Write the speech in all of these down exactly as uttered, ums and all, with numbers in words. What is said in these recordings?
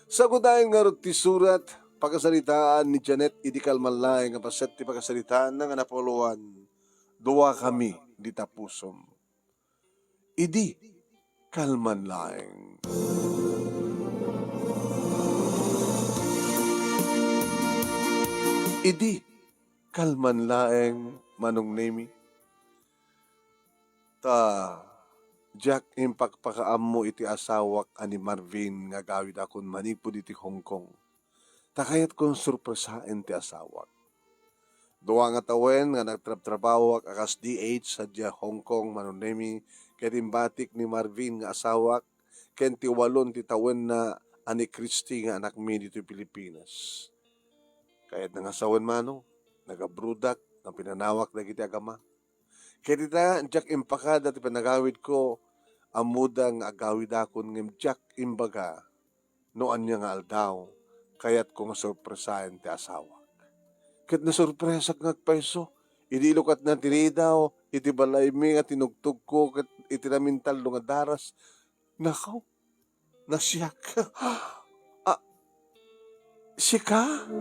Sagudayen ngarud ti surat, pakasaritaan ni Janet idi kalman laeng a paset ti pakasaritaanna nga napuloan, duakami dita pusom. Idi kalman laeng. Idi kalman laeng, Manong Nemi. Ta, diak impakpakaammo iti asawak a ni Marvin nga agawidakon manipud iti Hong Kong. Ta kayatkon sorpresaen ti asawak. Dua nga tawen nga nagtrabtrabahoak a kas D H sadiay Hong Kong, Manong Nemi, ket imbatik ni Marvin nga asawak ken ti walon ti tawenna a ni Christy nga anakmi ditoy Pilipinas. Kayatna nga sawen, Manong, nagabrodak nga pinanawak dagiti agama. Ket ita, diak impakada ti panagawidko, ammoda nga agawidakon ngem diak imbaga no ania nga aldaw, kayatko nga sorpresaen ti asawak. Ket nasorpresak nga agpayso, idi ilukatna ti ridaw iti balaymi nga tinugtogko ket iti namintallo nga daras, nakaw, nasiak. Ah, sika?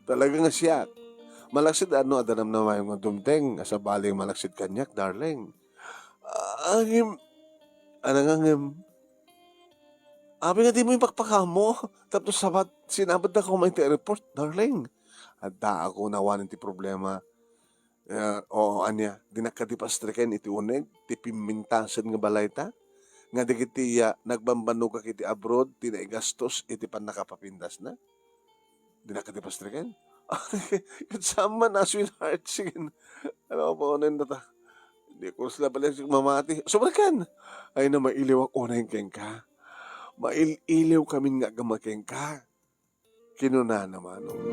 Talaga nga siak. Malaksid no adda namnamayo nga dumteng a sabali nga malaksid kaniak, darling. Ah, ngem, ano nga ngem? Abi nga dimo impakpakaammo, tapno sabat, sinabadda ka koma iti airport, darling. Addaak unay awanen ti problema. Eh, oo, ania, dinak kadi pastreken iti uneg ti pimmintasen nga balayta? Nga dagiti, ah, nagbambannogak iti abroad ti naigastos iti pannakapapindasna? Dinak kadi pastreken? Ket saan man a, sweetheart, sige. Ano pa unen data? Di ko sila balik mamati. Subraken! Ay na, mailiwak unen kenka. Mail-iliw kamin nga agama kenka. Kinunana, Manong.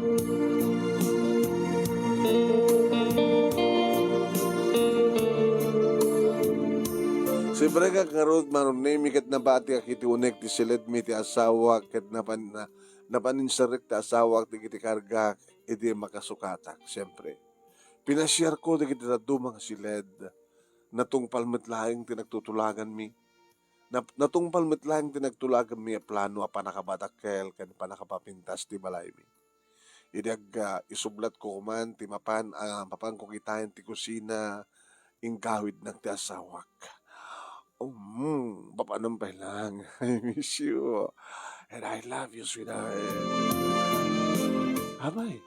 Siyempre, ngarud, Manong Nemi, ket nabatiak iti uneg ti siledmi ti asawak, ket napan-, na-, napaninserrek ti asawak dagiti kargak idi makasukatak, siyempre. Pinasiarko dagiti dadduma nga siled. Natungpal met laeng ti nagtutulaganmi. Nap-, natungpal met laeng ti nagtulaganmi a plano a pannakabadakkel ken pannakapapintas ti balaymi. Idi ag-, ah, isublatko man ti mapan, ah, mapanko kitaen ti kusina, inggawidnak ti asawak. Um, mapanon pay lang. I miss you. And I love you, sweetheart. Abay.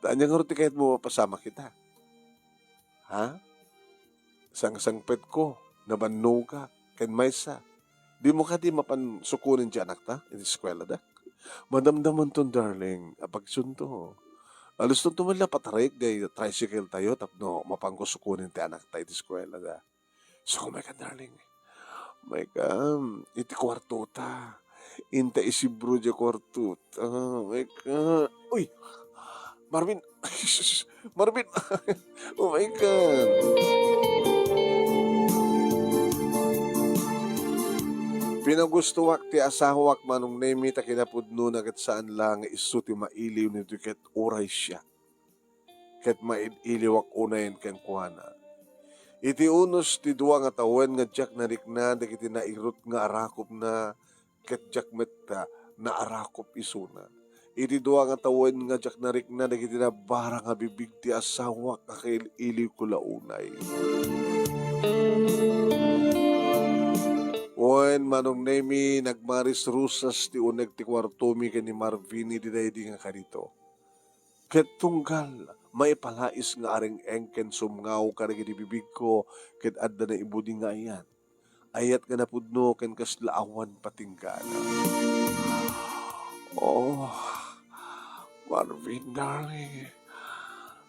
Ania ngarud ti kayatmo mapasamak ita? Ha? Sangsangpetko, nabannogak, ken maysa. Dimo kadi mapan sukonen ti anakta iti eskuelada? Madamdamanton, darling, a pagsunto. Alustonto met la patarayek diay tricycle tayo tapno mapanko sukonen ti anakta iti eskuelada. So, oh my God, darling. My God, iti kuartota. Inta isibro diay kuartota. Oh my God. Uy! Marvin! Marvin! Oh my God! Pinagustoak ti asawak, Manong Nemi, ta kinapudnona ket saan la nga isu ti mailiw ditoy ket uray siak. Ket mail-iliwak unayen kenkuana. Iti unos ti dua nga tawen nga diak narikna dagiti nairut nga arakupna, ket diak met, ah, naarakop isuna. Iti dua nga tawen nga diak narikna dagiti nabara nga bibig ti asawak a kail-iliwko la unay. Wen, Manong Nemi, nagmarisrusas ti uneg ti kuartomi ken ni Marvin idi daydi nga kadito. Ket tunggal maipalais nga areng-eng ken sumngaw kadagiti bibigko ket adda naibudi nga ayan. Ayat nga napudno ken kasla awan patinggana. Oh, Marvin, darling.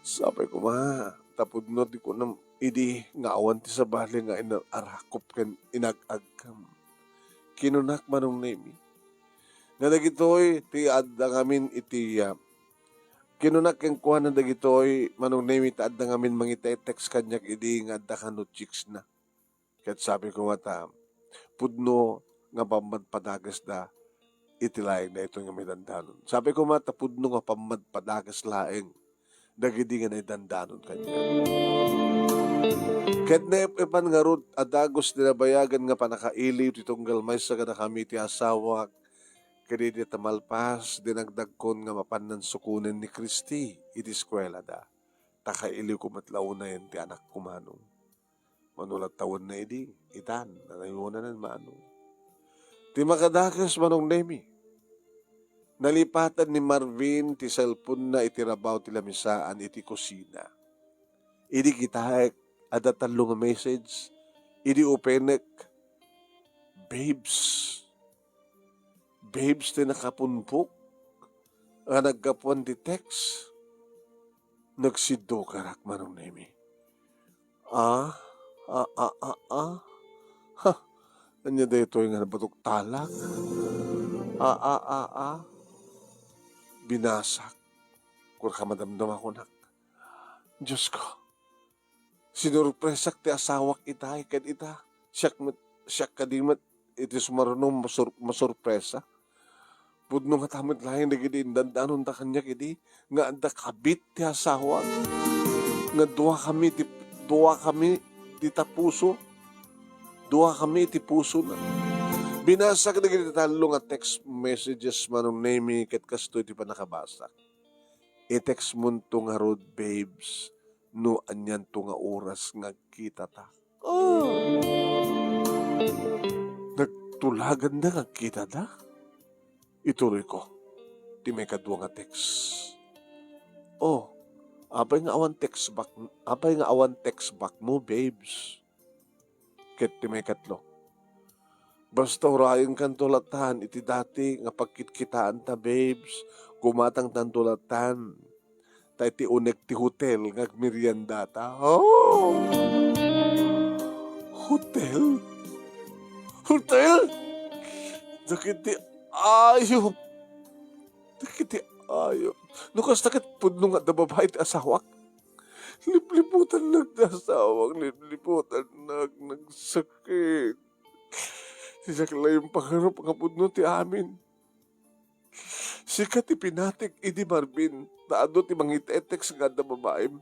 Sapay koma, ta pudno ti kunam idi nga awan ti sabali nga inarakop ken inag-agkam. Kinunak, Manong Nemi, nga dagitoy ti adda ngamin iti, ah, kinunak kenkuana dagitoy, Manong Nemi, ta adda ngamin mangite-text kaniak idi nga adda kano chicks na. Ket sabi ko met, pudno nga pammadpadagesda iti laeng daytoy nga maidandanon. Sabi ko met, pudno nga pammadpadages laeng dagidi nga naidandanon kaniak. Ket naep-epan ngarud a dagus ti nabayagen nga pannakailiw ti tunggal maysa kadakami ti asawak, ket idi ta malpas, dinagdagkon nga mapan nansukonen ni Christy iti eskuelada. Ta kailiwko met la unayen ti anakko, Manong. Mano latta wenno idi, itan, nangayonanan, Manong. Ti makadakes, Manong Nemi, nalipatan ni Marvin ti cellphone-na iti rabaw ti lamisaan iti kusina. Idi kitaek, adda tallo nga message. Idi openek, "Babes." Babes ti nakapunpok a naggapuan ti text. Nagsiddukarak, Manong Nemi. Ah, ah, ah, ah, ah. Ha, ania daytoy nga nabatok talak? Ah, ah, ah, ah. Binasak. Kurka madamdama kunak. Diosko, sinurpresak ti asawak itay ken ita. Siak met, siak kadi met iti sumaruno masur-, masurpresa. Pudno ngata met laeng dagiti indandanonta kaniak idi nga adda kabit ti asawak. Nga duakami ti, duakami ti tapuso. Duakami ti pusona. Binasak dagiti tallo nga text messages, Manong Nemi, ket kastoy ti pannakabasak. I-text monto ngarud, babes, no anianto nga oras nga agkitata. Oh! Nagtulaganda nga agkitada? Ituloyko ti maikadua nga text. Oh, apay nga awan text back, apay nga awan text back mo, babes? Ket ti maikatlo, basta urayengkanto latan iti dati nga pagkitkitaanta, babes, gumatangtanto latan. Ta iti unek ti hotel nga agmeriendata. Oh! Hotel? Hotel? Dagiti ayop. Dagiti ayop. No kasta ket pudno nga adda babai ti asawak. Lipliputannak ti asawak, lipliputannak, nagsakit. Siak laeng pangarap nga pudno ti amin. Sika ti pinatik idi Marvin, ta adu ti mangitetext nga adda babaim.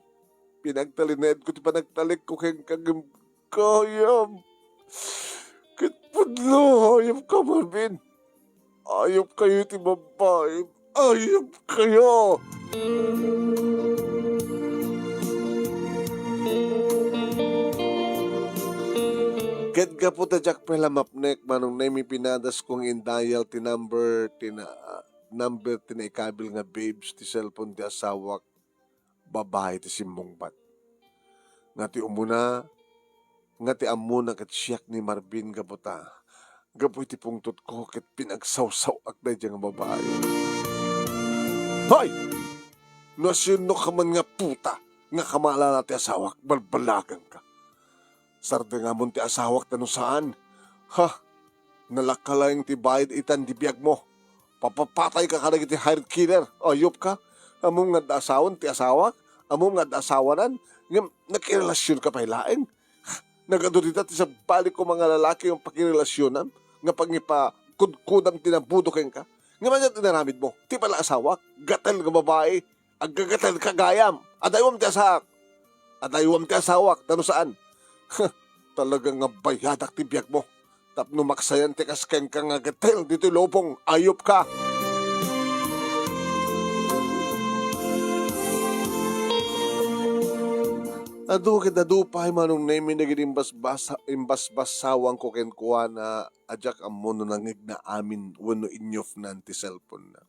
Pinagtalinaedko ti panagtalekko kenka ngem gayam. Ket pudno, ayupka, Marvin. Ayupkayo ti babaim. Ayupkayo. Ket gapu ta diak pay la mapnek, Manong Nemi, pinadasko nga indayal ti number ti na-, number ti naikabil nga babes ti cellphone ti asawak, babai ti simmungbat. Nga ti umuna, nga ti ammona ket siak ni Marvin gapu ta, gapu iti pungtotko ket pinagsawsaw-ak daydiay nga babai. Hoy! Nasinnoka man nga puta nga kamalala ti asawak, balbalaganka. Sardengamon ti asawak ta no saan, ha? Nalakka laeng ti bayad itan ti biagmo. Papapatayka kadagiti hired killer. Ayupka. Ammom nga adda asawan ti asawak. Ammom nga adda asawanan. Ngem nakirelasionka pay laeng. Nagadu dita ti sabbalikko nga lalaki nga pakirelasionam nga pangipakudkudam ti nabudo kenka. Ngem ania ti inaramidmo? Ti pala asawak, gatel nga babai. Aggagatel ka gayam. Adaywam ti asaak. Adaywam ti asawak, ta no saan. Talaga nga bayadak ti biagmo. Tapno maksayan ti kas kenka nga gatel ditoy lubong, ayupka. Adu ket adu pay, Manong Nemi, dagiti imbasbasa-, imbasbasawanko kenkuana a diak ammo no nangngegna amin wenno inyufnan ti cellphone-na.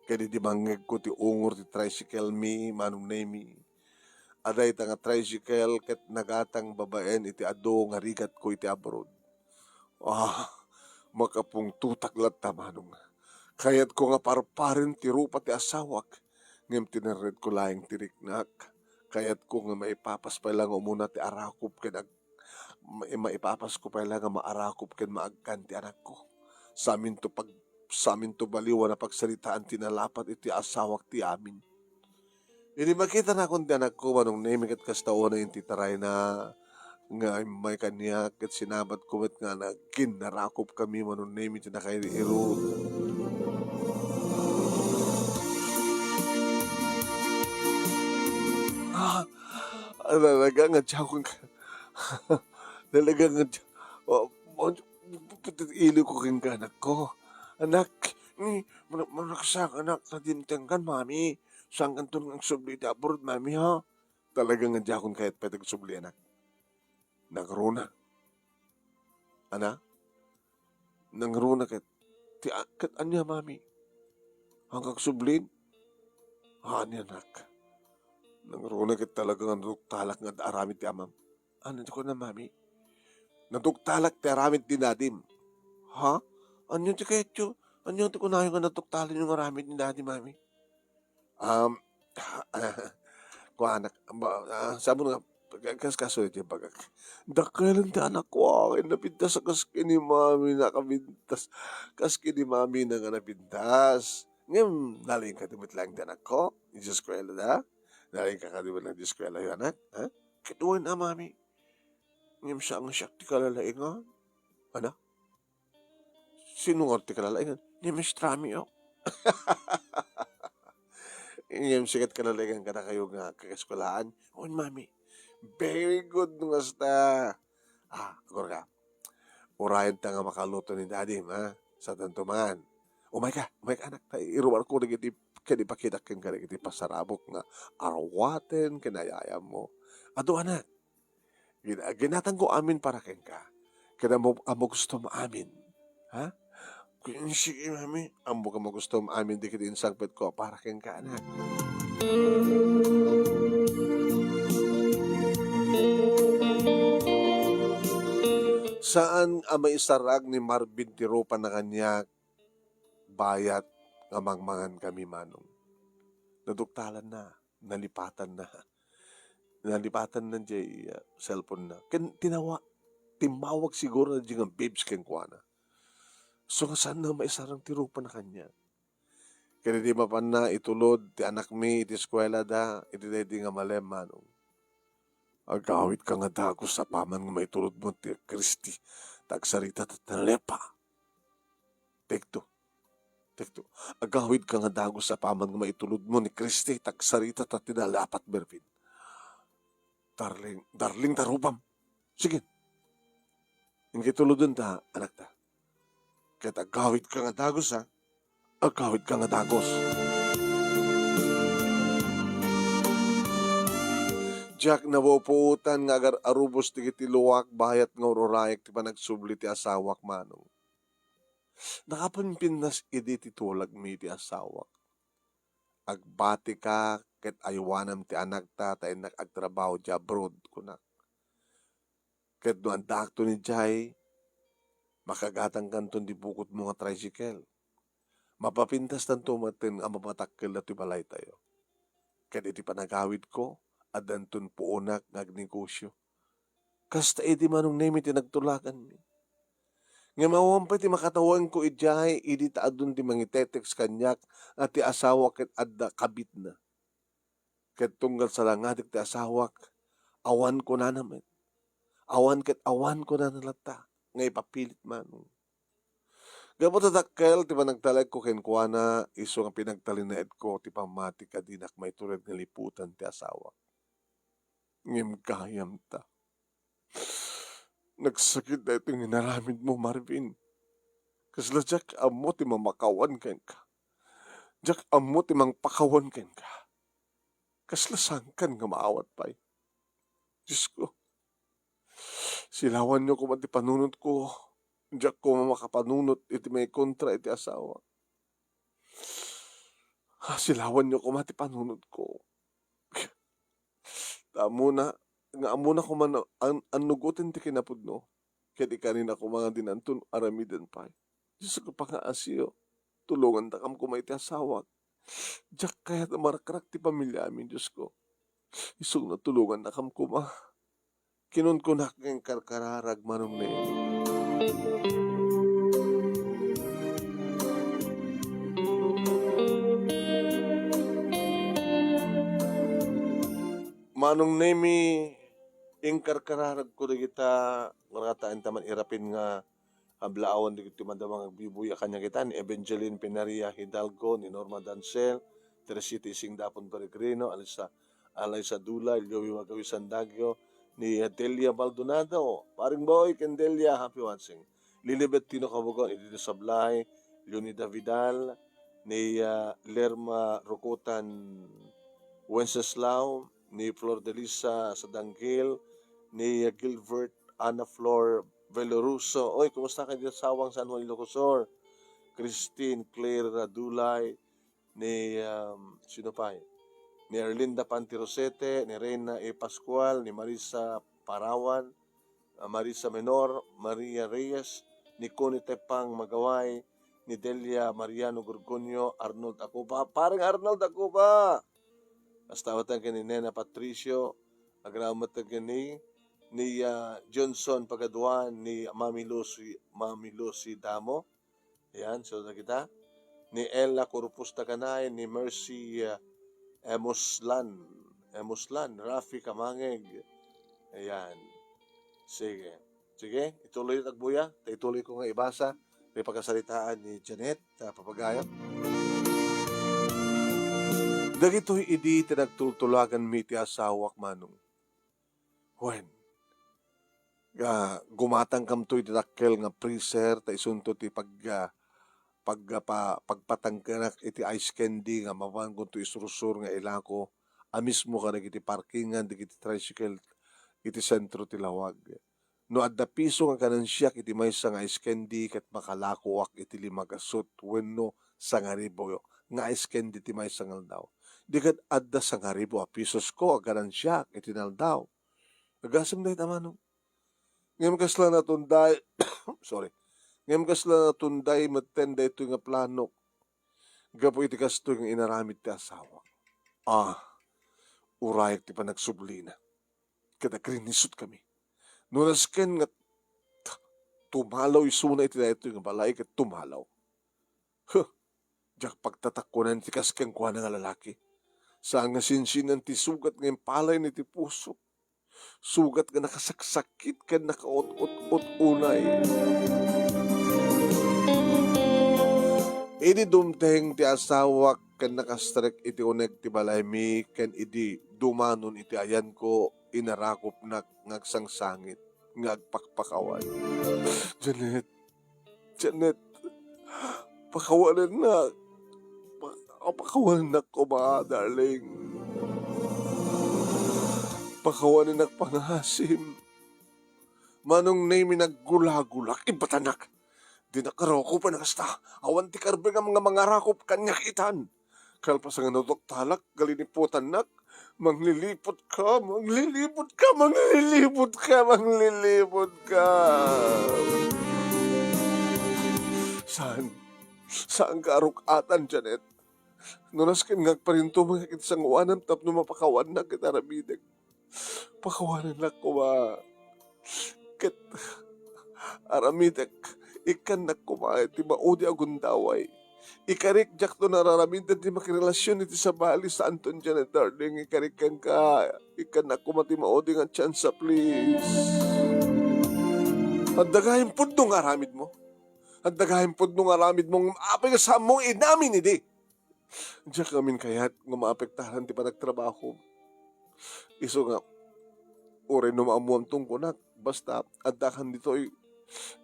Ket idi mangngegko ti ungor ti tricycle-mi, Manong Nemi, a dayta nga tricycle ket nagatang babaen iti adu nga rigatko iti abroad. Ah, makapungtotak latta, Manong. Kayatko nga parparen ti rupa ti asawak, ngem tinernedko laeng ti riknak. Kayatko nga maipapas pay la nga umuna ti arakop ken ag-, ma-, maipapasko pay la nga maarakop ken maagkan ti anakko. Saminto pag-, saminto baliwan a pagsaritaan ti nalapat iti asawak ti amin. Idi makitanakon ti anakko, Manong Nemi, ket kasta unay iti tarayna nga immay kaniak, ket sinabatko met nga nagkinnarakopkami, Manong Nemi, ti nakairot. Ah, Talaga nga diakon ka. Talaga nga dia-, oh, oh, iliw ko kenka, anakko. Anak, ni, man-, managsak, anak, nadimtengkan, mami. Saankanton nga agsubli iti abroad, mami, ha? Talaga nga diakon kayat pay ti agsubli, anak. Nangruna. Ana? Nangruna ket ti a-, ket ania, mami? Haanka agsublin? Ania, anak? Nangruna ket talaga nga naduktalak nga aramid ti amam. Ania ti kuna, mami? Naduktalak ti aramid ni dadim. Ha? Ania ti kayatyo? Ania ti kunayo nga naduktalanyo nga aramid ni dadi, mami? Um, kuanak, ba, ah, sabon nga, kas-, kaso iti bagak. Dakkel ti anakko, ah, ken napintas a kas ken ni mami nakapintas. Kas ken ni mami na nga napintas. Ngem, nalingka ti met laeng ti anakko? Iti eskuela da? Nalingka kadi met laeng ti eskuela, anak? Ha? Ket wen a, mami. Ngem, saan nga siak ti kalalaingan? Ana? Sino nga ti kalalaingan? Ni Miss Tramio. Ngem sikat kalalaingan kadakayo nga kaeskuelaan. Wen, mami. Very good, no kasta. Ah, agurga. Urayen ta nga makaluto ni Daddy, ha? Sa tanto man. Umay ka, umay ka, anak. Ta iruar ko dagiti, ken ipakitak kenka dagiti pasarabok nga arwaten ken ayayammo. Adu, anak. Gina-, ginatangko amin para kenka. Ket ammo, ammo gustom amin. Ha? Ken sige, mami, ammo nga gustom amin dagiti insangpetko para kenka, anak. Saan a maisarag ni Marvin ti rupana kaniak bayat nga mangmangan kami, manong. Naduktalanna, nalipatanna. Nalipatanna diay, ah, cellphone-na. Ken tinawa-, timmawag siguro na diay nga babes kenkuana. So nga saan na maisarang ti rupana kaniak. Ken idi mapanna itulod ti anakmi iti eskuela da, iti daydi nga malem, manong. Agawidka nga dagus apaman nga maitulodmo ti Kristi, ta agsarita ta ti nalepa. Take two. Take two. Agawidka nga dagus apaman nga maitulodmo ni Kristi, ta agsarita ta ti nalepa, Mervin. Darling, darling ta rupam. Sige. Inka itulodenta, anakta. Ket agawidka nga dagus, ha? Agawidka nga dagus. Diak napupuotan nga agar-arubos dagiti luak bayat nga ur-urayek ti panagsubli ti asawak, manong. Nakapimpintas idi ti tulagmi ti asawak. Agbatika ket aywanam ti anakta ta innak agtrabaho diay abroad, kunak. Ket no addaakto idiay, makagatangkanton ti bukotmo nga tricycle. Mapapintastanto metten a mapatakkel datoy balaytayo. Ket iti panagawidko, addanton puonak nga agnegosio. Kasta idi Manong Nemi ti nagtulaganmi. Ngem awan pay ti makatawenko idiay idi ta adun ti mangitetext kaniak a ti asawak ket adda kabitna. Ket tunggal salangadek ti asawak, awan kunana met. Awan ket awan kunana latta nga ipapilit, Manong. Gapu ta dakkel ti panagtalekko kenkuana, isu nga pinagtalinaedko ti pammatik a dinak maitured nga liputan ti asawak. Ngem gayam ta. Nagsakit daytoy nga inaramidmo, Marvin. Kasla diak ammo ti mamakawan kenka. Diak ammo ti mangpakawan kenka. Kasla saankan nga maawat pay. Diosko, silawanyo koma ti panunotko. Diak koma makapanunot iti maikontra iti asawa. Ah, silawanyo koma ti panunotko. Ta ammona, nga ammona koma no, an-, annugoten ti kinapudno. Ket ikanina koma nga dinanton aramiden pay. Diosko, pangaasiyo. Tulongandakam koma iti asawak. Diak kayat a marakrak ti pamiliami, Diosko. Isuna tulongannakam koma. Kinunkunak nga inkarkararag, Manong Nemi. Manong Nemi, inkarkararagko dagita, nga rataen ta man irapin nga ablaawan dagiti madama nga agbuy-buy a kaniak ita, ni Evangeline Penaria Hidalgo, ni Norma Dancel, Teresita Isingdapon Peregrino, Alisa Alaysa Dulay, Joey Wagawi Sandagio, ni, ah, Delia Maldonado. Paring Boy ken Delia, happy watching. Lilibet Tino Kabugon, Edith Sablay, Leonida Vidal, ni, ah, Lerma Rocotan Wenceslao, ni Flor Delisa Sadangkil, ni, ah, Gilbert Ana Flor Veloruso. Oy, kumusta ka dyan sa San Juan, Ilocos Sur? Christine Claire Radulay, ni, um, sino pay? Ni Erlinda Pantirosete, ni Reyna E. Pascual, ni Marisa Parawan, ah, Marisa Menor, Maria Reyes, ni Connie Tepang Magaway, ni Delia Mariano Gorgonio, Arnold Acuba. Parang Arnold Acuba! Hasta awatan ken ni Nena Patricio, agraman met ken ni, ni, ah, Johnson Pagaduan, ni Mami Lucy, Mami Lucy Damo. Ayan, so, nakita? Ni Ella Corpus Taganay, ni Mercy, ah, Emuslan. Emuslan, Rafi Kamangeg. Ayan. Sige. Sige, ituloy, Tagbuya. Ta ituloy ko nga ibasa. May pagkasaritaan ni Janet, ah, Papagayo. Dagitoy idi ti nagtultulaganmi ti asawak, Manong. Wen, ah, gumatangkamto iti dakkel nga freezer, ta isunto ti pag-, ah, pag-, ah, pa-, pagpatangkenak iti ice candy nga mapankonto isursur nga ilako a mismo kadagiti parkingan dagiti tricycle iti sentro ti lawag. No adda piso nga ganansiak iti maysa nga ice candy, ket makalakoak iti lima gasut wenno sangaribu nga ice candy ti maysa nga aldaw. Di ket adda sangaribu a pisosko a ganansiak iti naldaw. Agasem dayta, Manong. Ngem kasla natunday, sorry. Ngem kasla natunday metten daytoy nga planok gapu iti kastoy nga inaramid ti asawak. Ah, urayak ti panagsublina. Ket agrinisotkami. No nasken nga t-, tumalaw isuna iti daytoy nga balay ket tumalaw. Huh! Diak pagtatakkunan ti kas kenkuana nga lalaki. Saan nga sinsinan ti sugat nga impalay iti puso. Sugat nga nakasaksakit ken nakaut-ut-ut unay. Idi dumteng ti asawak ken nakastrek iti uneg ti balaymi ken idi dumanon iti ayanko, inarakopnak nga agsangsangit, nga agpakpakawan. Janet, Janet, pakawanennak. Pa-, pakawanennak koma, darling. Pakawanennak, pangasim. Manong Nemi, naggulagulak, ibatannak. Dinak arakop a kasta. Awan ti karbengam nga mangarakop kaniak itan. Kalpasan nga naduktalak, galiniputannak, mangliliput ka, mangliliput ka, mangliliput ka, mangliliput ka. Saan? Saan ka aruk-atan, Janet? No nasken nga agparintumeng iti sangoanam tapno mapakawannak iti aramidek. Pakawanennak koma. Ket aramidek, ikkannak koma iti maudi a gundaway. Ikarik, diakto nararamiden ti makirelasion iti sabali, saanton, Janet darling, ikarik kenka. Ikkannak koma ti maudi nga tsansa, please. Adda gayam pudno nga aramidmo. Adda gayam pudno nga aramidmo, ngem apay nga saanmo nga inamin idi? Diak ngamin kayat nga maapektaran ti panagtrabahom. Isu nga, uray no maammuamton kunak, basta addakan ditoy,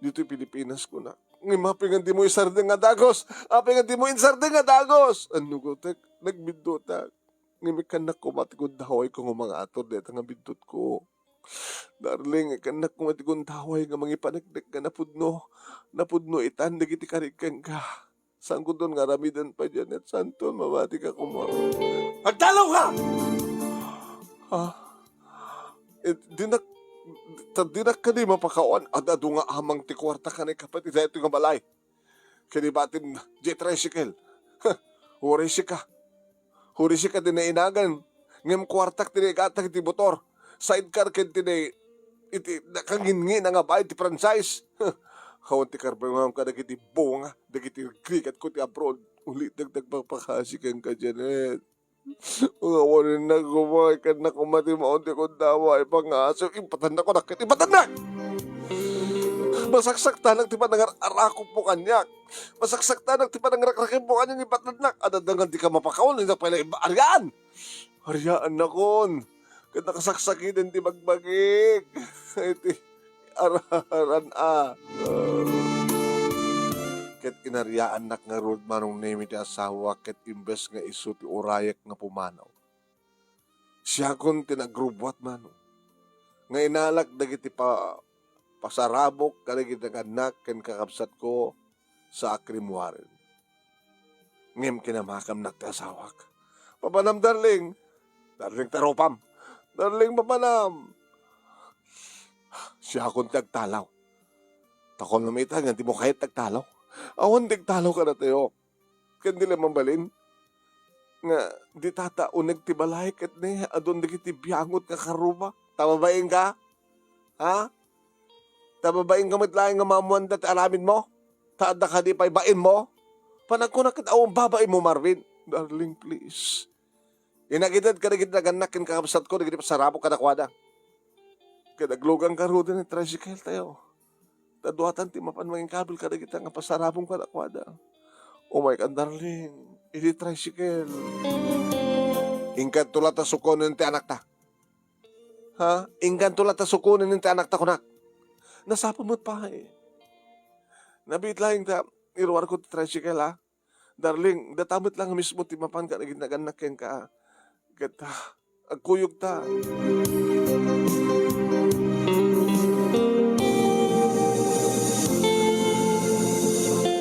ditoy Pilipinas kunak. Ngem apay nga dimo isardeng nga dagus? Apay nga dimo insardeng nga dagus? Annugotek, nagbiddutak. Ngem ikkannak koma ti gundawayko nga mangatur dayta nga biddutko. Darling, ikkannak koma ti gundaway nga mangipaneknek nga napudno, napudno itan dagiti karik kenka. Saanko ton nga aramiden pay, Janet? Saanton? Mamatika koma. Agdalaw ka! Ah, eh, dinak, ta dinak kadi mapakawan, ad-adu nga amang ti kuarta ken ikapet iti daytoy nga balay. Ken ibatim, diay tricycle. Uray sika. Uray sika ti nainagan. Ngem kuartak ti naigatang iti motor. Sidecar ken ti nai-, iti nakanginngi nga bayad ti franchise. Awan ti karbengam kadagiti bunga, dagiti rigatko ti abroad. Ulitek ti agpakpakasi kenka, Janet. Nga awanen na koma, ikkannak koma ti maudi a gundaway, pangasim, ipatannak koma ket ipatannak! Masaksaktanak ti panangar-arakupmo kaniak. Masaksaktanak ti panangrakrakipmo kaniak nga ipatnadnak. Adda nga dika mapakawan, dika pay la iba-, arian. Arian nakon. Ket nakasaksakiden ti bagbagik. Iti araran a. Ket inariaannak ngarud, Manong Nemi, ti asawak, ket imbes nga isu ti urayek nga pumanaw, siakon ti nagrubbuat, Manong, nga inalak dagiti pa-, pasarabok kadagiti nagannak ken kakabsatko sa Akrim Warren. Ngem kinamakamnak ti asawak. Papanam, darling. Darling, tarupam. Darling, papanam. Siakon ti agtalaw. Ta kunam ita nga dimo kayat ti agtalaw. Awan ti agtalaw kadatayo. Ken di la mabalin nga di tata uneg ti balay ket ne, adun dagiti biangot nga karruba. Ta babainka? Ha? Ta babainka met laeng nga maammoanda ti aramidmo? Ta adda kadi pay bainmo? Panagkunak ket awan babainmo, Marvin. Darling, please. Inagited kadagiti nagannak ken kakabsatko dagiti pasarabok kadakuada. Ket aglugang garuden ti tricycle tayo. Ta duatan ti mapan mangikabil kadagita nga pasarabong kadakuada. Umaykan, darling, iti tricycle. Inkanto la ta sukonen ti anakta. Ha? Inkanto la ta sukonen ti anakta, kunak. Nasapa met pay. Nabiit laeng ta iruarko ti tricycle, ha? Darling, data met la nga mismo ti mapan kadagiti nagannak kenka. Ket, ah, agkuyogta.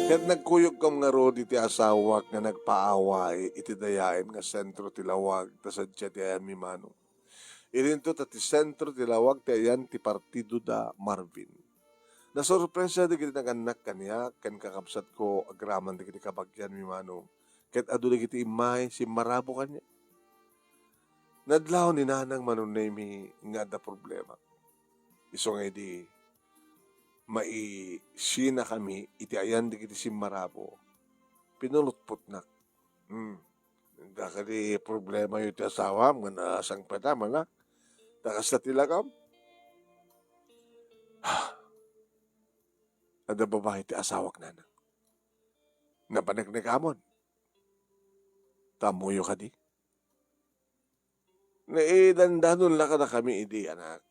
Ket nagkuyogko ngarud iti asawak nga nagpaaway iti dayaen nga sentro ti lawag ta sadiay ti ayanmi, Manong. Idinto ta ti sentro ti lawag ti ayan ti partido da Marvin. Nasurpresa dagiti nagannak kaniak ken kakabsatko agraman dagiti kabagianmi, Manong, ket adu dagiti immay simmarabo kaniak. Nadlaw ni Nanang, Manong Nemi, nga adda problema. Isu nga idi maisinakami iti ayan dagiti simmarabo, pinulotpotnak. Hmm. Adda kadi problemayo ti asawam nga nasangpetam, anak? Ta kasta ti lakam? Adda babai ti asawak, Nanang. Napaneknekamon. Ta ammoyo kadi? Naidandanon la kadakami idi, anak.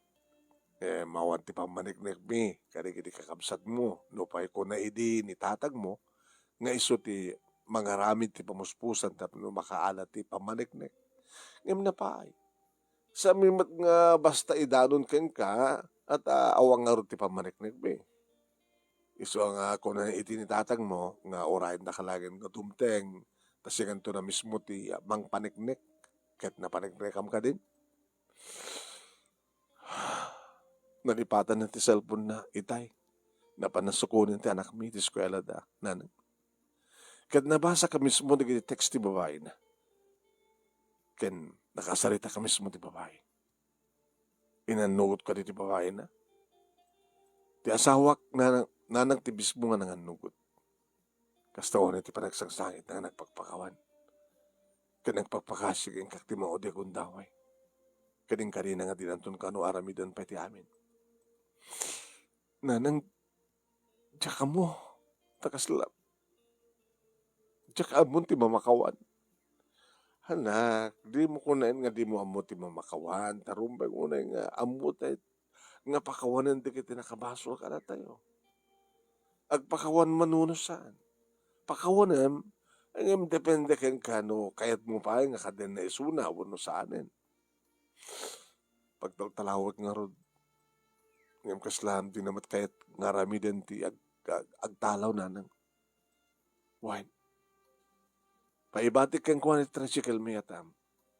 Eh, mawan ti pammaneknekmi kadagiti kakabsatmo, nupay kuna idi ni tatangmo nga isu ti mangaramid ti pamuspusan tapno makaala ti pammaneknek. Ngem napay, saanmi met nga basta idanon kenka, ta awan ngarud ti pammaneknekmi. Isu nga kuna iti ni tatangmo nga urayendaka laeng nga dumteng, ta sikanto na mismo ti mangpaneknek, ket napaneknekam kadin. Nalipatanna ti cellphone-na, itay. Napan nasukonen ti anakmi ti eskuelada, Nanang. Ket nabasaka mismo dagiti text ti babaina. Ken nakasaritaka mismo ti babai. Inannugot kadi ti babaina? Ti asawak, Nanang, Nanang, ti mismo nga nangannugot. Kasta unay ti panagsangsangitna nga nagpakpakawan ken nagpakpakasi kenka ti maudi a gundaway. Ken inkarina nga dinanton kano aramiden pay ti amin. Nanang, diak ammo. Ta kasla, diak ammo ti mamakawan. Anak, dimo kunaen nga dimo ammo ti mamakawan. Ta rumbeng unay nga ammo tay nga pakawanen dagiti nakabasol kadatayo. Agpakawan man wenno saan. Pakawanem, ngem depende kenka no kayatmo pay nga kadenna isuna wenno saanen. Pagtaltalawek ngarud. Ngem kasla, dina met kayat nga aramiden ti ag-, ag-, agtalaw, Nanang. Wen, paibatik kenkuana ti tricycle-mi, atam.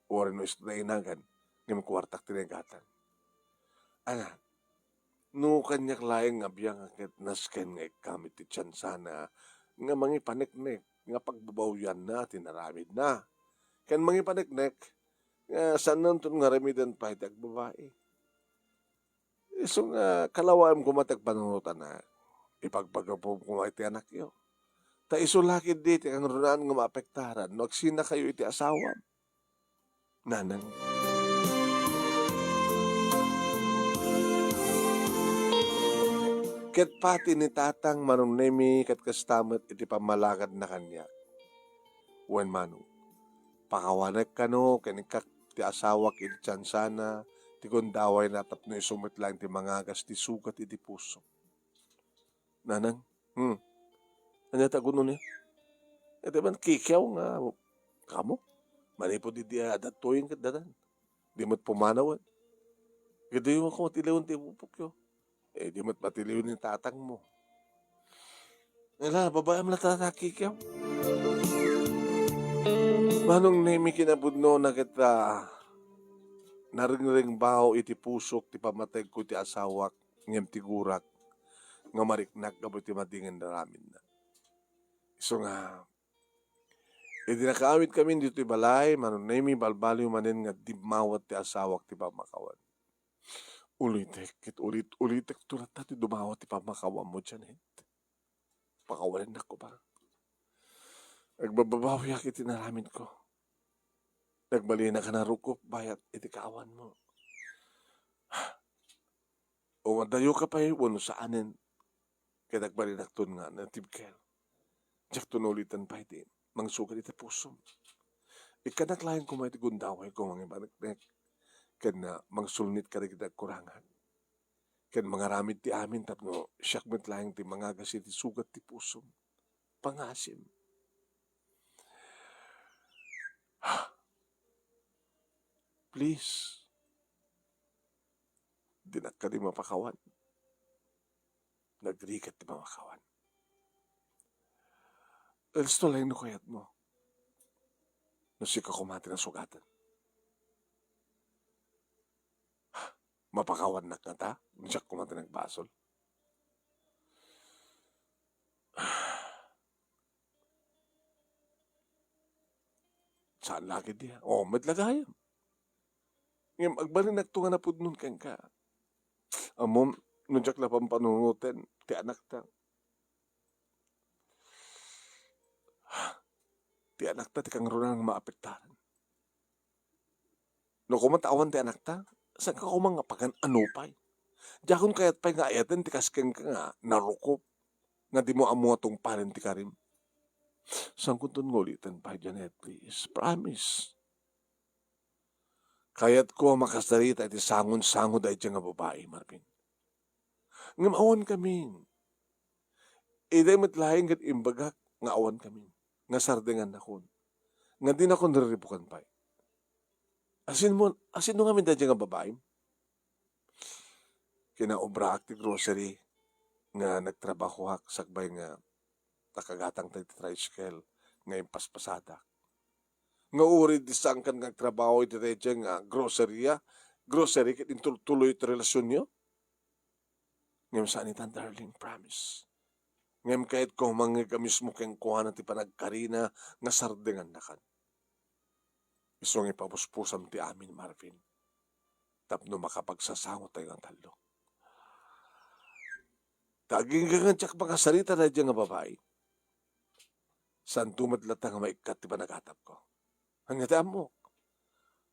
Uray no isu ti nainagan, ngem kuartak ti naigatang. Anak, no kaniak laeng nga biang ket nasken nga ikkam iti tiansana nga mangipaneknek nga pagbabawianna ti naramidna. Ken mangipaneknek nga saannanton nga aramiden pay ti agbabai. Isu nga kalawaem koma ti agpanunotanak, ipagpagapom koma iti anakyo. Ta isu la ketdi ti kangrunaan nga maapektaran no agsinakayo iti asawam. Nanang. Ket pati ni Tatang, Manong Nemi, ket kasta met iti pammalakadna kaniak. Wen, Manong, pakawanek kano ken ikkak ti asawak iti tiansana, ti gundawayna tapno isu met laeng ti mangagas ti sugat iti puso. Nanang, hmm, ania ti agunonyo? Iti man kikiaw nga kamo, manipud idi adattoyen ket dadan. Di met pumanawen. Ket diyo koma tiliwen ti ipupokyo. Eh, di met matiliwen ni tatangmo. Ala, babaem la ta, ta kikiaw. Manong Nemi, kinapudnona ket, ah, naringringbaw iti pusok ti pammategko iti asawak, ngem ti gurak nga mariknak gapu iti madingay nga aramidna. Isu nga, idi nakaawidkamin ditoy balay, Manong Nemi, balbaliw manen nga dimmawat ti asawak ti pammakawan. Ulitek ket ulit-ulitek to latta ti dumawat ti pammakawanmo, Janet. Pakawanennak koma. Agbababawiak iti naramidko. Nagbalinaka a narukop bayat iti kaawanmo. O madayoka pay wenno saanen, ket agbalinakton nga natibker. Diakto nauliten pay ti mangsugat iti pusom. Ikkannak laeng koma iti gundawayko mangipaneknek, ken, ah, mangsulnit kadagiti agkurangak. Ken mangaramid ti amin tapno siak met laeng ti mangagas iti sugat ti pusom. Pangasim. Please. Dinak kadi mapakawan. Nagrigat ti pamakawan. Listo laeng no kayatmo. No sika koma ti nasugaten. Mapakawannak ngata? No siak koma ti nagbasol? Saan la ketdi, a? O, met la gayam. Ngem agbalinakto nga napudnon kenka. Ammom, no diak la pampanunoten ti anakta, ti anakta ti kangrunaan nga maapektaran. No koma ta awan ti anakta, saanka koma nga pagan-ano pay? Diakon kayat pay nga ayaten ti kas kenka nga narukop, nga dimo ammo a tungpalen ti karim. Saankonton nga uliten pay, Janet, please. Promise. Kayatko a makasarita iti sangon-sango daydiay nga babai, Marvin. Ngem awankamin. Idiay met laeng ket imbagak nga awankamin, nga sardengannakon, nga dinakon riribukan pay. Asinmo, asinno ngamin daydiay nga babaim? Kinaobraak ti grocery nga nagtrabahoak sakbay nga nakagatangta iti tricycle nga impaspasadak. Nga uray di sangkan nga agtrabaho iti daydiay nga groceria, grocery ket intultuloy ti relasionyo? Ngem saan ita, darling, promise. Ngem kayatko mangngeg a mismo kenkuana ti panagkarina nga sardengannakan. Isu nga ipapuspusam ti amin, Marvin, tapno makapagsasangotayo nga tallo. Ta agingga nga diak makasarita daydiay nga babai, saanto met latta nga maikkat ti panagatapko. Ania ti ammok?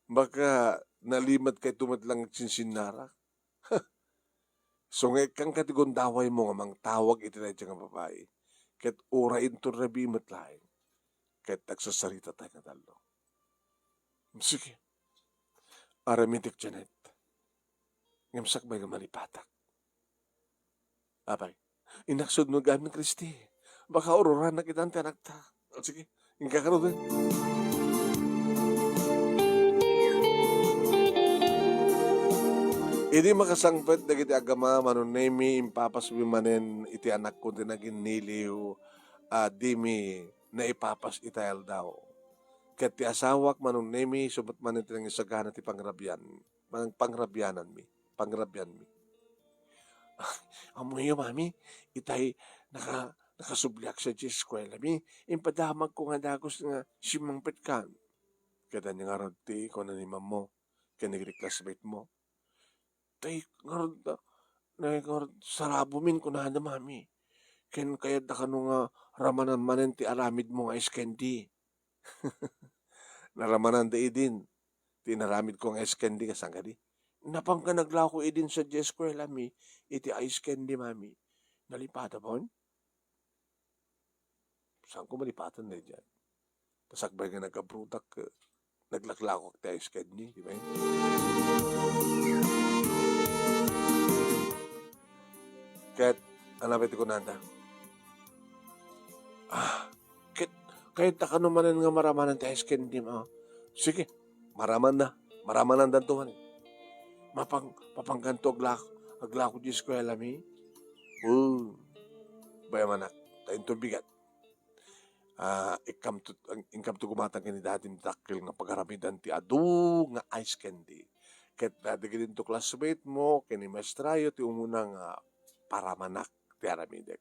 Baka nalimed kayto met lang agsinsinnarak. Isu nga ikkanka ti gundawaymo nga mangtawag iti daydiay nga babai, ket uray inton rabii met laeng, ket agsasarita tayo nga tallo. Sige. Aramidek, Janet. Ngem sakbay nga malipatak. Apay, innak sudno gamin, Kristi. Baka ururannak itan ti anakta. O, sige, inka kano, eh. Idi makasangpet dagiti agama, Manong Nemi, impapasmi manen iti anakko ti naginniliw a dimi naipapas iti aldaw. Ket ti asawak, Manong Nemi, isu met manen ti nangisagana ti pangrabian, pangrabiananmi, pangrabianmi. Ammoyo, Mami, itay naka-, nakasubliak sadiay eskuelami, impadamagko nga dagus nga simmangpetkan. Ket ania ngarud ti kuna ni Mammo ken ni classmate mo? Tay ngarud, tay ngarud, sarabomin kunada, Mami. Ken kayatda kano nga ramanan manen ti aramidmo nga ice candy. Naramananda idin ti inaramidko nga ice candy, kasano kadi? Napanka naglako idin sadiay eskuelami iti ice candy, Mami. Nalipatan pon? Saan ko malipatan daydiay? Ta sakbay nga nag-abroadak, eh, naglaklakok ti ice candy, di ba? Ket, ano ba iti kunada? Ah, ket, kayat ta kano manen nga maramanan ti ice candy, ah. Sige, maraman na. Maramanandanto manen. Mapang-, mapangganto aglak-, aglako di eskuela mi. Oh, bay-am anak, ta inton bigat. Ah, ikkamto, ikkamto gumatang ken ni dadim dakkel nga pagaramidan ti adu nga ice candy. Ket dagiti classmate mo ken ni maestrayo ti umuna nga paramanak ti aramidek.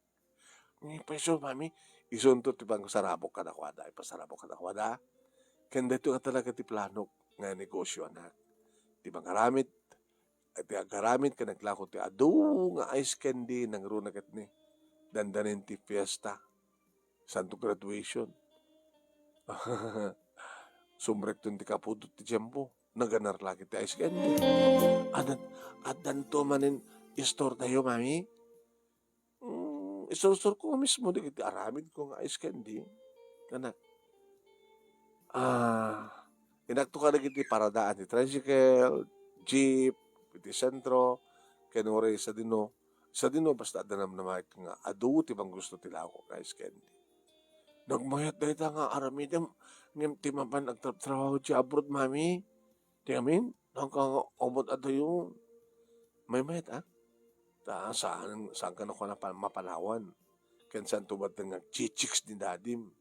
Ngem pay isu, mami, isunto ti pangsarabok kadakuada, ipasarabok kadakuada. Ken daytoy nga talaga ti planok nga negosyo, anak. Ti mangaramid, ti agaramid ken naglako ti adu nga ice candy, nangruna ket ni dandanin ti fiesta, santo graduation. Sumrekton ti kapudot ti tiempo, naganar la ket ti ice candy. Addan-, addanto manen istortayo, mami? Mm, isursurko mismo dagiti aramidko nga ice candy. Anak. Ah, inakto kadagiti paradaan ti tricycle, jeep, iti sentro, ken uray sadino. Sadino, basta adda namnamaek nga adu ti manggusto ti lako nga ice candy. Nagmayat dayta nga aramidem, ngem ti mapan agtrabtrabaho ti abroad, mami. Ti amin, nangka nga umot adayo. Maymayat, ah? Ta saan, saan ka na kuna pa-, mapanawan? Ken saan to batten nga chichiks ni dadim?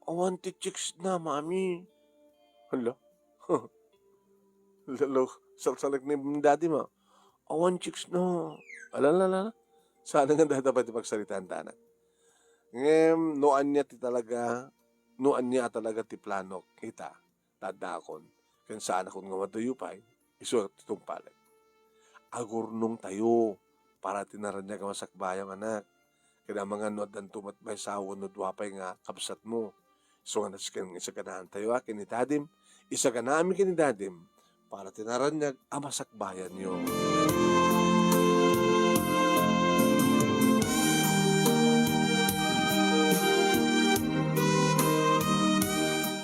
Awan ti chiks na, mami. Hala. Lalo, salsalak ni dadim, ah. Awan chiks na. Ala, ala, ala. Saan nga data pati pagsaritaan ta, anak? Ngem, no ania ti talaga, no ania talaga ti planok, ita. Taddaakon, ken saanakon nga madayo pay, isu ti tungpalek. Agurnongtayo para ti naraniag a masakbayam, anak. Ket amangan no addanto met maysa wenno dua pay nga kabsatmo. Isu nga nasken nga isaganaantayo a ken ni dadim, isaganaanmi ken ni dadim, para ti naraniag a masakbayanyo.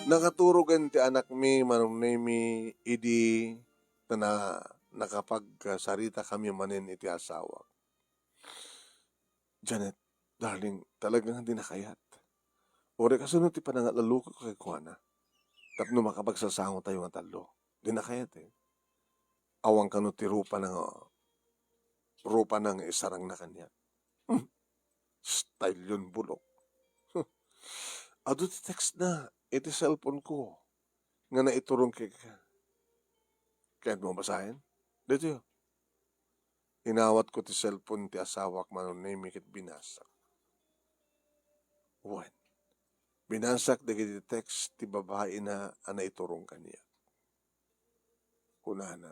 Nakaturogen ti anakmi, Manong Nemi, idi ta na-, nakapagsaritakami manen iti asawak. Janet, darling, talaga nga di nakayat. Uray kasano ti panangalaloka kenkuana? Tapno makapagsasangotayo nga tallo. Di nakayat, eh. Awan kano ti rupana nga, rupana nga isarangna kaniak. Hmm. Style yun, bulok. Adu ti text na iti cellphone ko nga naiturong kenka. Kayatmo basaen? Ditoy. Inawatko ti cellphone ti asawak, Manong Nemi, ket binasak. Wen, binasak dagiti text ti babaina a naiturong kaniak. Kunana,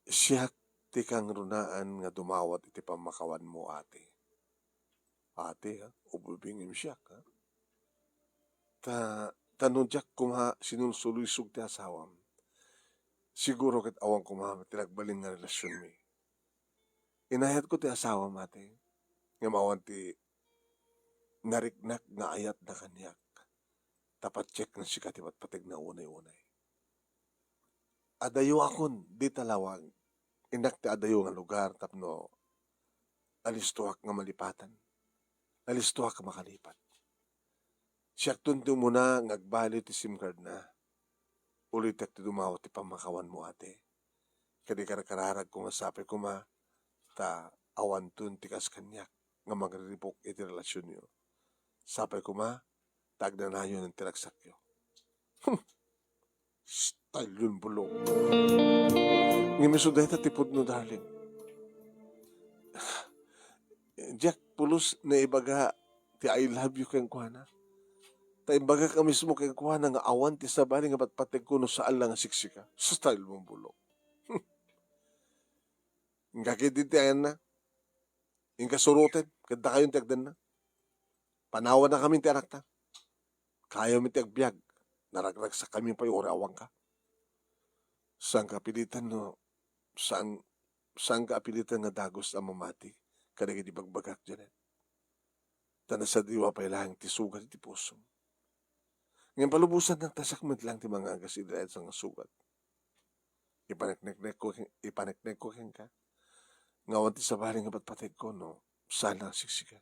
"Siak ti kangrunaan nga dumawat iti pammakawanmo, ate." Ate, ha? Ubing-ubing ngem siak, ha? Ta, ta no diak koma sinulsulisog ti asawam, siguro ket awan koma ti nagbalin nga relasionmi. Inayatko ti asawam, ate, ngem awan ti nariknak nga ayatna kaniak. Ta patiekna sika ti patpategna unay-unay. Adayoakon dita lawag. Innak ti adayo nga lugar tapno alistoak nga malipatan. Alistoak nga makalipat. Siakton ti umuna nga agbaliw ti sim card na. Ulitek ti dumawat ti pammakawanmo, ate. Ket ikarkararagko nga sapay koma ta awanton ti kas kaniak nga mangriribuk iti relasionyo. Sapay koma ta agnanayon ti ragsakyo. Hmm. Style yun, bulok. Ngem isu dayta ti pudno, darling. Diak pulos naibaga ti "I love you" kenkuana. Ta imbagak a mismo kenkuana nga awan ti sabali nga patpategko no saan la nga siksika. Style mo, bulok. Inka ketdi ti ayanna. Inka suroten, ket dakayon ti agdenna. Panawannakami ti anakta. Kayawmi ti agbiag. Naragragsakami pay uray awanka. Saanka apilitan no, saan, saanka apilitan nga dagus a mamati kadagiti bagbagak, Janet. Ta nasadiwa pay laeng ti sugat iti pusom. Ngem palubosannak ta siak met laeng ti mangagas iti dayta nga sugat. Ipanekneknekko ken-, ipaneknekko kenka nga awan ti sabali nga patpategko no saan a siksika.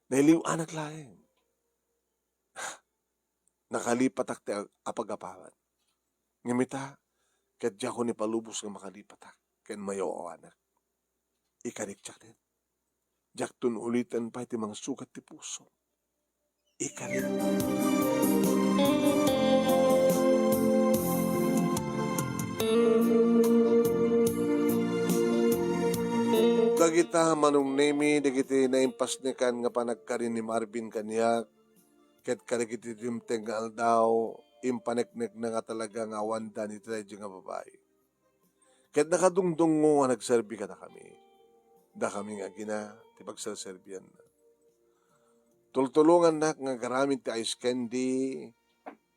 Nailiw-anak laeng. Nakalipatak ti ag-, apagapawan. Ngem ita, ket diakon ipalubos nga makalipatak ken mayaw-awanak. Ikarik, Janet. Diakton uliten pay ti mangsugat ti puso. Ikarik. Dagita, Manong Nemi, dagiti naimpasnekan nga panagkari ni Marvin kaniak, ket kadagiti dimteng nga aldaw, impaneknekna nga talaga nga awan daydiay nga babai. Ket nakadungdungngo nga nagserbi kadakami. Dakami nga agina ti pagserserbianna. Tultulongannak nga agaramid ti ice candy,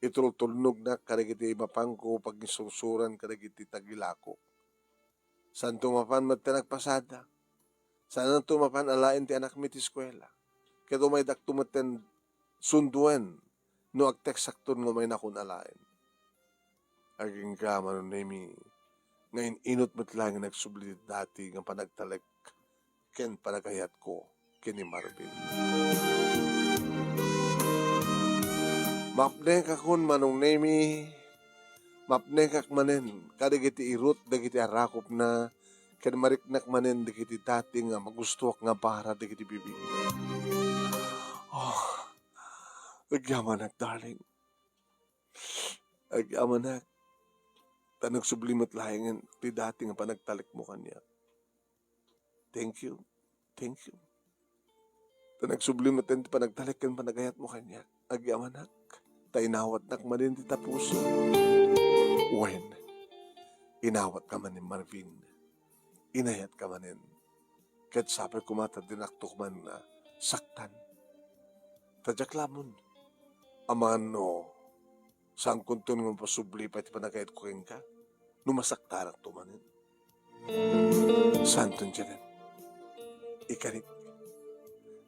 itultulnognak kadagiti mapanko pagsursuran kadagiti tagilako. Saanto mapan met ti nagpasada. Saanto mapan alaen ti anakmi ti eskuela. Ket umaydakto met ti sunduen no agteksakton nga umaynakon alaen. Agingga, Manong Nemi, nga in-inut met laeng nga nagsubli ti dati nga panagtalek ken panagayatko ken ni Marvin. Mapnekakon, Manong Nemi, mapnekak manen kadagiti irut dagiti arakupna ken mariknak manen dagiti dati nga magustoak nga bara dagiti bibig. Oh, agyamanak, darling. Agyamanak. Ta nagsubli met laengen ti dati nga panagtalekmo kaniak. Thank you. Thank you. Ta nagsubli met ti panagtalek ken panagayatmo kaniak. Agyamanak. Ta inawatnak manen ti tapuso. Wen, inawatka manen, Marvin. Inayatka manen. Ket sapay koma ta dinakto man nga saktan. Ta diak lamun. Amangan no, saankonton nga mapasubli pay ti panagayatko kenka no masaktanakto manen. Saanton, Janet. Ikarik.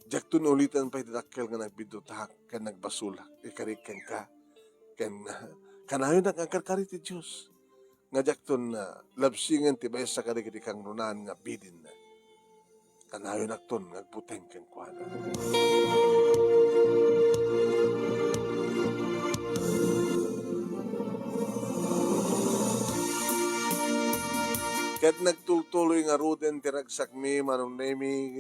Diakton uliten pay ti dakkel nga nagbiddutak ken nagbasolak. Ikarik kenka. Ken, kanayonak nga agkarkari ti Dios. Nga diakton, ah, labsingen ti maysa kadagiti kangrunaan nga bidin. Kanayonakton nga agbuteng kenkuana. Ket nagtultuloy ngaruden ti ragsakmi, Manong Nemi,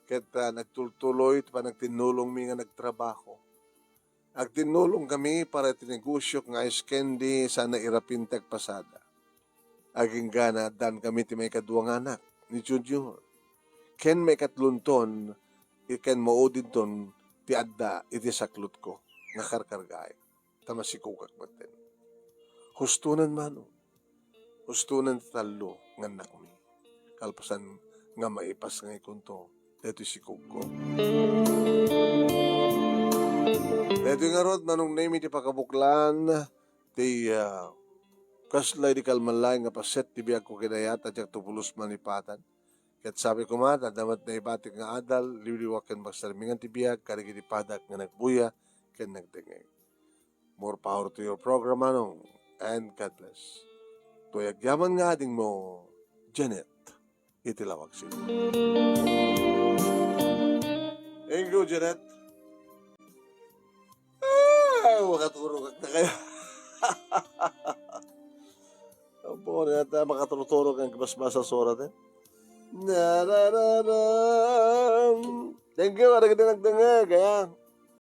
ket, ah, nagtultuloy ti panagtinnulongmi nga nagtrabaho. Agtinnulongkami para iti negosiok nga ice candy, saan a irapin ti agpasada. Agingga, addaankami ti maikadua nga anak ni Junior, ken maikatlonton, ken maudinton ti adda iti saklotko nga karkargaay, ta masikogak metten. Hustonan, Manong. Hustonan ti tallo nga annakmi. Kalpasan nga maipas nga ikunto daytoy sikogko. Daytoy ngarud, Manong Nemi, ti pakabuklan ti, ah, kasla idi kalman laeng nga paset ti biagko ken ayat a diakto pulos malipatan. Ket sapay koma, adda met naibatik nga adal, liwliwa ken magsarmingan ti biag kadagiti padak nga nagbuya ken nagdengngeg. More power to your program, Manong, and God bless. Toy agyaman nga adingmo, Janet, iti Lawag City. Thank you, Janet. Ah, makaturog ka kayo. Apo, na ta makaturog-turog ang basbasa surat, eh. Na, na, na, na. Thank you, ada kita nagdengngeg, kaya.